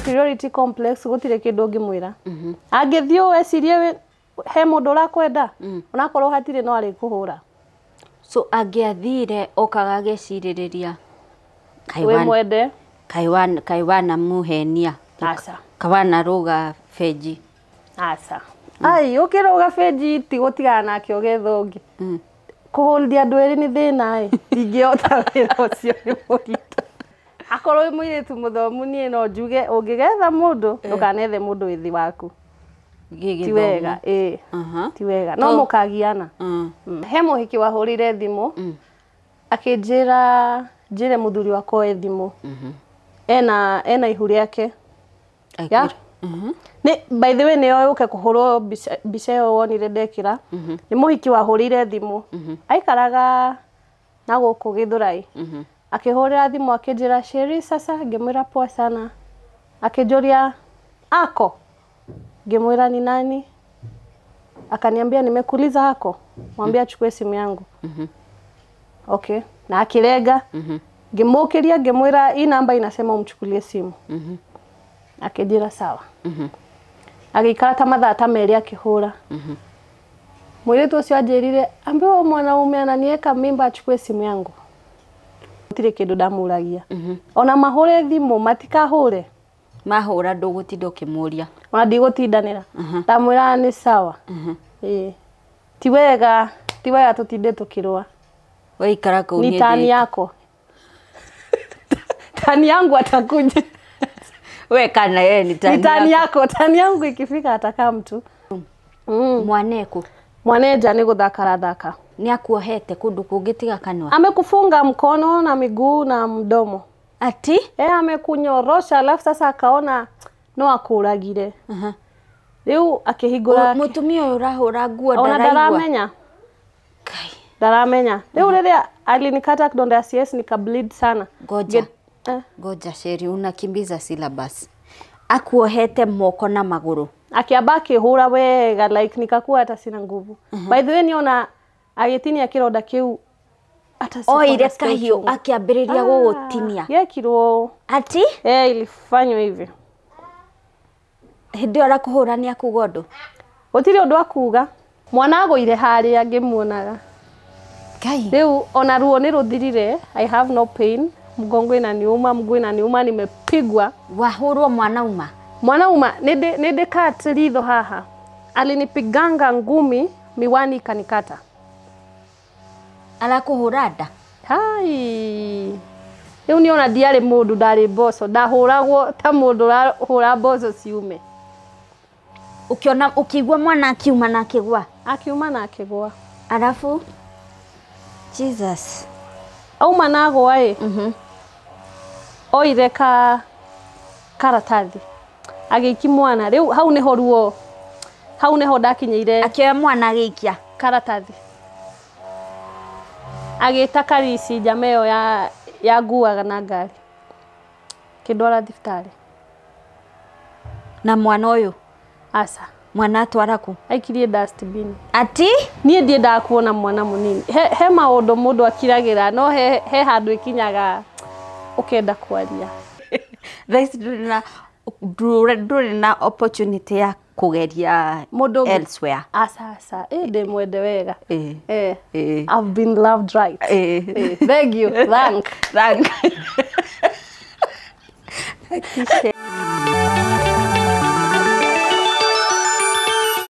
inferiority complex gũtirĩ kĩndũ ũngĩmwĩra. Angĩthiĩ wecirie he mũndũ ũrakwenda, onakorwo hatirĩ no arĩkũhũra. So angĩathire okaga agecirĩrĩria wĩ mwende kaĩ wanamuhenia. Aca. Kawanarũga benji. Aca. Ai ũkĩrũga benji ti gũtigana nake ũgetha ũngĩ. Kũhũrithia andũ erĩ nĩ thĩna ĩ, ndingĩhota wĩra ũcio nĩ mũritũ. Akorwo wĩ mũirĩtu mũthomu niĩ no njuge ũngĩgetha mũndũ ndũkanethe mũndũ wĩ thĩ waku. Ti wega, ĩĩ. Ti wega. No mũkagiana. He mũhiki wahũrĩire thimũ akĩnjĩra njĩre mũthuri wakwa oe thimũ. Ena ihu rĩake. Ya? Nĩ by the way nĩyo yũke kũhũrwo mbica ĩyo wonire ndekĩra. Nĩ mũhiki wahũrĩire thimũ. Aikaraga na gũkũ Gĩthũrai. Akĩhũrĩra thimũ akĩnjĩra Sheri sasa, ngĩmwĩra poa sana. Akĩnjũria ako, ngĩmwĩra ni nani? Akaniambia nimekuuliza ako, mwambie achukue simu yangu. Okay, na akilega. Ngĩmũkĩria ngĩmwĩra hii namba inasema umchukulie simu. Akĩnjĩra sawa. Agĩikara ta mathaa ta merĩ akĩhũra. Mũirĩtu ũcio anjĩrire ambiwa mwanaume ananieka mimba achukue simu yangu. Gũtirĩ kĩndũ ndamũragia. Ona mahũre thimũ matikahũre. Mahũra ndũgũtinda ũkĩmũria. Ona ndigũtindanĩra. Ndamwĩra nĩ sawa. Ĩĩ. Ti wega, ti wega tũtinde tũkĩrũa. Waikara kũu Ni tani yako. Tani yangu atakuja. We kana yeye ni tani. Ni tani yako, tani yangu ikifika atakaa mtu. Mwaneku. Mwaneja nĩ gũthaka arathaka. Nĩ akuohete kũndũ kũngĩ tiga kanua. Amekufunga mkono na miguu na mdomo. Ati? Amekunyorosha alafu sasa akaona no akũragire. Rĩu akĩhingũra. Mũtumia ũyũ ũrahũra nguo ndaraigua. Ona ndaramenya. Kai. Ndaramenya. Rĩu rĩrĩa alinikata kidonda ya CS nika bleed sana. Ngoja. Ngoja Sheri, unakimbiza syllabus. Akuohete moko na magũrũ. Akiamba akĩhũra wega like nikakuwa hata sina nguvu. By the way niona agĩtinia kĩronda kĩu hata sikuwa oire nasikia kahiũ uchungu. Akĩambĩrĩria gũgũtinia. Yekirwo. Ati? Ilifanywa hivyo. Hĩndĩ ĩyo arakũhũra nĩ akuga ũndũ? Gũtirĩ ũndũ akuga. Mwana agũire harĩa ngĩmuonaga. Ngai. Rĩu ona ruo nĩ rũthirire. I have no pain. Mgongo inaniuma, mguu inaniuma, nimepigwa. Wahũrwo mwana uma? Mwana uma, nĩ cut ritho haha. Alinipiganga ngumi, miwani ikanikata. Arakũhũra nda? Hai. Rĩu niĩ ona ndiarĩ mũndũ, ndarĩ mboco. Ndahũragwo ta mũndũ ũrahũra mboco ciume. Ũkĩona, ũkĩigua mwana akiuma na akĩgwa? Akiuma na akĩgwa. Arafu? Jesus. Auma na agwa ĩ. Oire ka karatathi. Agĩiki mwana. Rĩu hau nĩho ruo. Hau nĩho ndakinyĩire. Akĩoya mwana agĩikia karatathi. Agĩta Karisi njama ĩyo ya nguaga na ngari. Kĩndwara thibitarĩ. Na mwana ũyũ? Aca. Mwana atwara kũ? Aikirie dustbin. Ati? Niĩ ndiendaga kuona mwana mũnini. He maũndũ mũndũ akiragĩra no he handũ ikinyaga ũkenda kwaria. Thaa ici ndũrĩ na opportunity ya kũgeria Mũndũ ũngĩ. elsewhere. Aca, aca. Ndĩ mwende wega. I've been loved right. Thank you. Thank. Thank.